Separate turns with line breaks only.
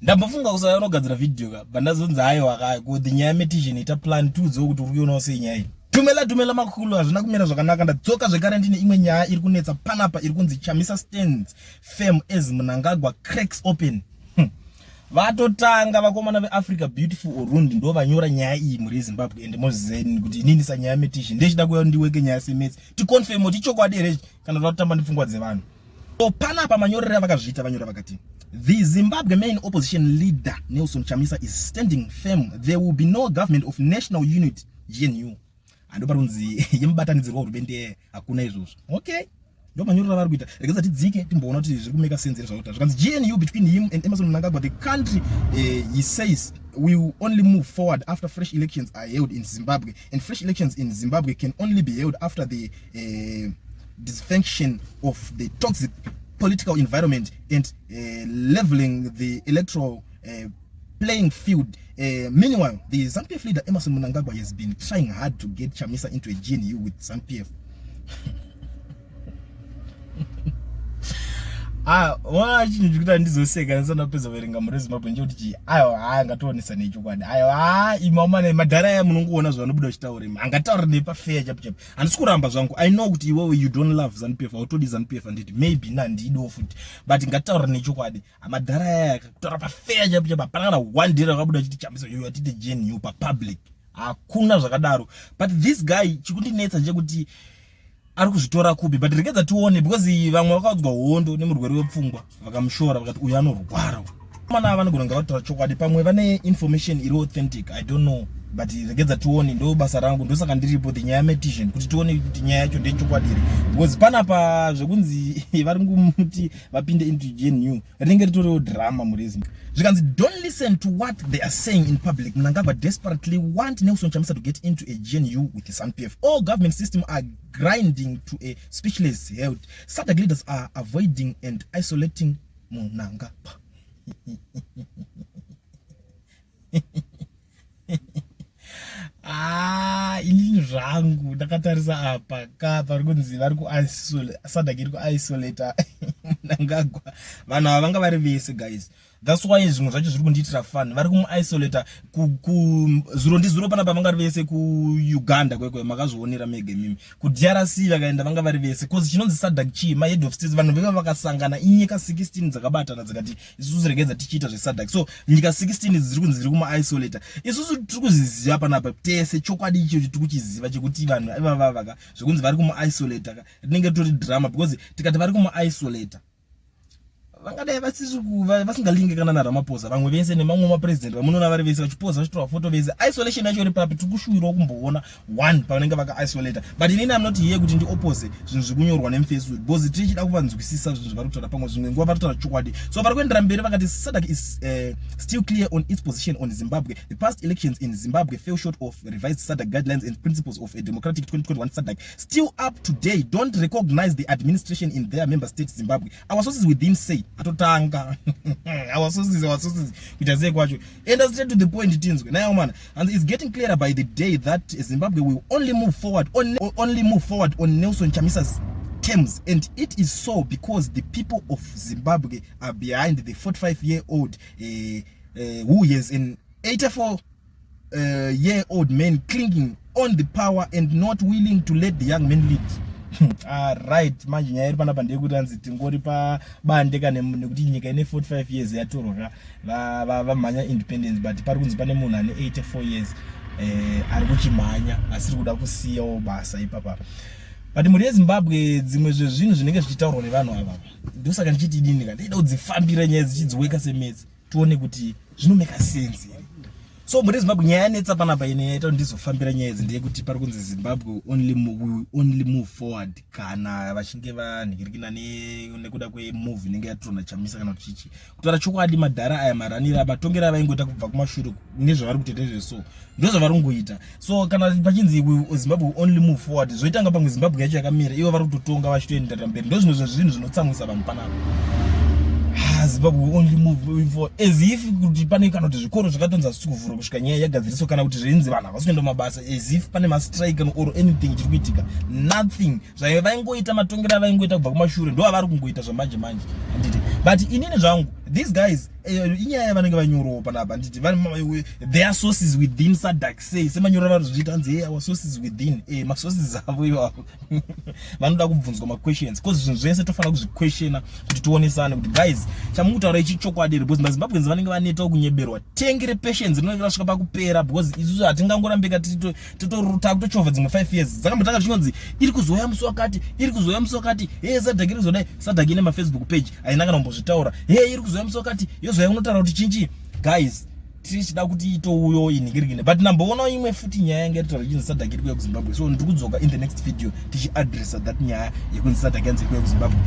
Ndambofunga kusaya unogadzira video ka but ndazonzi haiwa ka ko the nyaya metician ita plan tiudzewo kuti uri kuionawo sei nyaya iyi. Tumela tumela makhulu hazvina kumira zvakanaka ndadzoka zvekare ndine imwe nyaya iri kunetsa panapa iri kunzi Chamisa stands firm as Mnangagwa cracks open. Vatotanga vakomana veAfrica Beautiful Urundi ndo vanyora nyaya iyi mhuri yeZimbabwe ende mozeni kuti inini sanyaya metician ndechida kuya ndiweke nyaya semetsi ticonfirm kuti ichokwadi here kana vatotamba nepfungwa dzevanhu. So panapa manyorero avakazviita vanyora vakati The Zimbabwe main opposition leader Nelson Chamisa is standing firm. There will be no government of national unit GNU. Ando pari kunzi yemubatanidzirwa hurumende hakuna izvozvo. Okay. Ndo manyorero avari kuita. Regedza tidzike timboona kuti zviri kumeka sense here zvakuita. Zvikanzi GNU between him and Emmerson Mnangagwa the country he says will only move forward after fresh elections are held in Zimbabwe and fresh elections in Zimbabwe can only be held after the dysfunction of the toxic political environment and leveling the electoral playing field. Meanwhile, the ZANU-PF leader Emmerson Mnangagwa has been trying hard to get Chamisa into a GNU with ZANU-PF. Ah, wana chinhu chikuti andizoseka ndisati ndapedza kuverenga mhuri yeZimbabwe ndechekuti chii aiwa haa ngationesa nechokwadi aiwa haa imamane madhara aya munongoona zvavanobuda vachitaura imi angataura nepafeya chapo chapo handisi kuramba zvangu i know kuti iwewe you don't love zanupf hautodi zanupf handiti maybe nandiidiwo futi but ngataura nechokwadi madhara aya kutaura pafeya chapo chapo hapana kana one day rakabuda achiti chamisa yoyo atite gnu papublic hakuna zvakadaro but this guy chikundinetsa ndechekuti ari kuzvitora kupi but regedza tione because vamwe vakaudzwa hondo nemurwere wepfungwa vakamushora vakati uyu anorwara mana ava vanogona kunge vataura chokwadi pamwe vane information iri authentic i don't know but regedza tione ndo basa rangu ndosaka ndiripo the nyaya metician kuti tione kuti nyaya yacho ndechokwadi here because panapa zvekunzi vari kumuti vapinde into gnu rinenge ritoriwo drama murizim zvikanzi don't listen to what they are saying in public mnangagwa desperately want nelson chamisa to get into a gnu with the zanupf all government system are grinding to a speechless health sadc leaders are avoiding and isolating mnangagwa Ah, inini zvangu ndakatarisa apa ka pari kunzi vari kuisolate sadak iri kuisolata mnangagwa vanhu ava vanga vari vese guys thats why zvimwe zvacho zviri kundiitira fun vari kumuisolata zuro ndizuro panapa vanga vari vese kuuganda kwekwe makazvionera mega imimi kudrc vakaenda vanga vari vese bcause chinonzi sadak chii mahead of states vanhu veva vakasangana inyika 16 dzakabatana dzikati isusu regedza tichiita zvesadak so nyika 16 idzi dziri kunzi dziri kumaisolata isusu tiri kuzviziva panapa tese chokwadi ichocho tiri kuchiziva chekuti vanhu ivavavaka zvekunzi vari kumuisolata ka rinenge ritori drama because tikati vari kumuisolata vangadai vasingalinge kana naRamaphosa vamwe vese nemamwe mapresident vamunoona vari vese vachipoza vachitorwa foto vese isolation yacho iri papi tiri kushuwirawo kumboona one pavanenge vakaisolata but inini am not here kuti ndiopose zvinhu zviri kunyorwa nemufacebook because tichida kuvanzwisisa zvinhu zvavari kutaura pamwe zvimwe nguva vari kutaura chokwadi so vari kuendera mberi vakati sadak is still clear on its position on zimbabwe the past elections in zimbabwe fell short of revised sadak guidelines and principles of a democratic 2021 sadak still up today don't recognize the administration in their member state zimbabwe our sources within say atotanga our sources our sources kuita sei kwacho enda straight to the point tinzwe nayo mana and it's getting clearer by the day that zimbabwe will only move forward on, only move forward on nelson chamisa's terms and it is so because the people of zimbabwe are behind the 45 year old who has an 84 year old man clinging on the power and not willing to let the young man lead ah, right manje nyaya iri panapa ndeyekuti anzi tingori pabande kana nekuti nyika ine 45 years yatorwa vamhanya independence but pari kunzi pane munhu ane 84 years eh, ari kuchimhanya asiri kuda kusiyawo basa ipapa but mhuri yezimbabwe dzimwe zvezvinhu zvinenge zvichitaurwa nevanhu ava ndosaka ndichiti idini ka ndida kudzifambira nyaya dzichidziweka semedzi tione kuti zvinomeka sense here so mhuri yezimbabwe nyaya yanetsa panapa ine yaita kuti ndizofambira nyaya idzi ndeyekuti pari kunzi zimbabwe only, will only move forward kana vachinge vanhikirikina nekuda kwemove inenge yatorwa nachamisa kana kuti chichi kutaura chokwadi madhara aya maraniro matongero avaingoita kubva kumashure nezvavari kutoita izvezvi so ndozvavari kungoita so kana pachinzi zimbabwe will only move forward zvoita nga pamwe zimbabwe yacho yakamira ivo vari kutotonga vachitoenderera mberi ndozvimwe zvezvinhu zvinotsamwisa vanhu panapa ah, zimbabwe will only move forward as if kuti pane kana kuti zvikoro zvakatonzi hazvisi kuvhurwa kusvika nyaya yagadziriswa kana kuti zvinzi vanhu havasi kuenda mabasa as if pane mastrike or anything chiri kuitika nothing zvaive vaingoita matongero avaingoita kubva kumashure ndo avari kungoita zvamanje manje handiti but inini zvangu These guys, inyaya yavanenge vanyorawo panapa, handiti? Their sources within SADC say, semanyoro avari zviita, hanzi, "Hey, our sources within." Masources avo ivavo vanoda kubvunzwa maquestions, because zvinhu zvese tofanira kuzviquestiona kuti tionesane kuti, guys, chamukutaura ichi chokwadi here? Because maZimbabweans vanenge vanetawo kunyeberwa. Tank repatience rinenge rasvika pakupera, because isusu hatingangorambika takutochovha dzimwe 5 years dzakambotanga tichinonzi iri kuzouya musi wakati, iri kuzouya musi wakati. He, SADC iri kuzodai. SADC ine maFacebook page, haina kana kumbozvitaura. He, iri kuzouya musi wakati, yozouya unotaura kuti chinchi. Guys, tichida kuti itouyo inhingirikine, but ndamboona imwe futi nyaya yange iritaura ichinzi SADC iri kuuya kuZimbabwe. So ndiri kudzoka in the next video tichiadressa that nyaya yekunzi SADC yanzi iri kuuya kuZimbabwe.